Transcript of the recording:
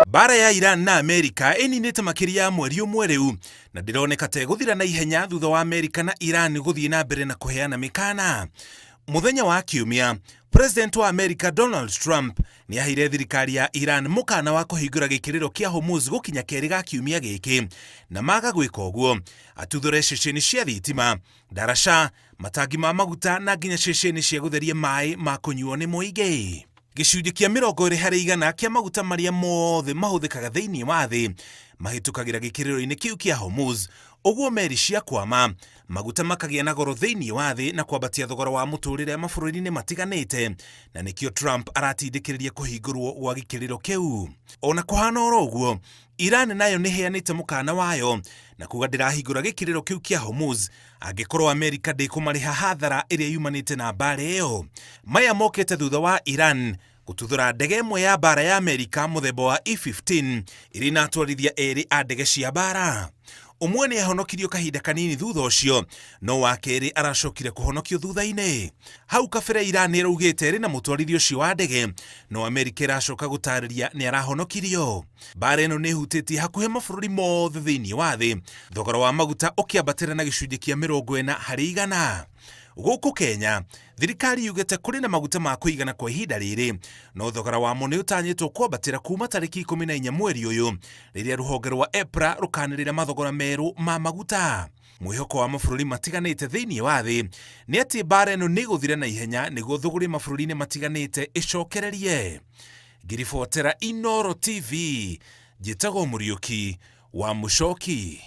Mbaara ya Iran na Amerika ĩninĩte makĩria ya mweri ũmwe rĩu na ndĩroneka ta ĩgũthira na ihenya thutha wa Amerika na Iran gũthiĩ na mbere na kũheana mĩkana. Mũthenya wa Kiumia, President wa Amerika Donald Trump nĩ aheire thirikari ya Iran mũkana wa kũhingũra gĩkĩrĩro kĩa Hormuz gũkinya kerĩ ga kiumia gĩkĩ, na maga gwĩka ũguo atuthũre ceceni cia thitima, ndaraca, matangi ma maguta na nginya ceceni cia gũtheria maĩ ma kũnyuo nĩ mũingĩ. Gĩcunjĩ kĩa 20% kĩa maguta marĩa mothe mahũthĩkaga thĩinĩ wa thĩ mahĩtũkagĩra gĩkĩrĩro-inĩ kĩu kĩa Hormuz, ũguo meri ciakwama, maguta makagĩa na goro thĩinĩ wa thĩ na kwambatia thogora wa mũtũrĩre mabũrũri-inĩ matiganĩte, na nĩkĩo Trump aratindĩkĩrĩria kũhingũrwo gwa gĩkĩrĩro kĩu. Ona kũhana oro ũguo, Iran nayo nĩheanĩte mũkana wayo na kuga ndĩrahingũra gĩkĩrĩro kĩu kĩa Hormuz angĩkorwo Amerika ndĩkũmarĩha hathara ĩrĩa yumanĩte na mbaara ĩyo. Maya mokĩte thutha wa Iran gũtuthũra ndege ĩmwe ya mbaara ya Amerika mũthemba wa E-15 ĩrĩ na atwarithia erĩ a ndege cia mbaara. Ũmwe nĩ ahonokirio kahinda kanini thutha ũcio, no wa kerĩ aracokire kũhonokio thutha-inĩ. Hau kabere Iran ĩraugĩte ĩrĩ na mũtwarithia ũcio wa ndege, no Amerika ĩracoka gũtarĩria nĩ arahonokirio. Mbaara ĩno nĩ ĩhutĩtie hakuhĩ mabũrũri mothe thĩinĩ wa thĩ, thogora wa maguta ũkĩambatĩra na gĩcunjĩ kĩa 40%. Gũkũ Kenya, thirikari yugĩte kũrĩ na maguta ma kũigana kwa ihinda rĩrĩ, no thogora wamo nĩ ũtanyĩtwo kwambatĩra kuma tarĩki 14 mweri ũyũ, rĩrĩa rũhonge rwa EPRA rũkanĩrĩra mathogora merũ ma maguta. Mwĩhoko wa mabũrũri matiganĩte thĩinĩ wa thĩ nĩ atĩ mbaara ĩno nĩ ĩgũthira na ihenya nĩguo thũgũrĩ mabũrũri-inĩ matiganĩte ĩcokererie. Ngĩribotera Inooro TV, njĩtagwo Mũriũki wa Mũcoki.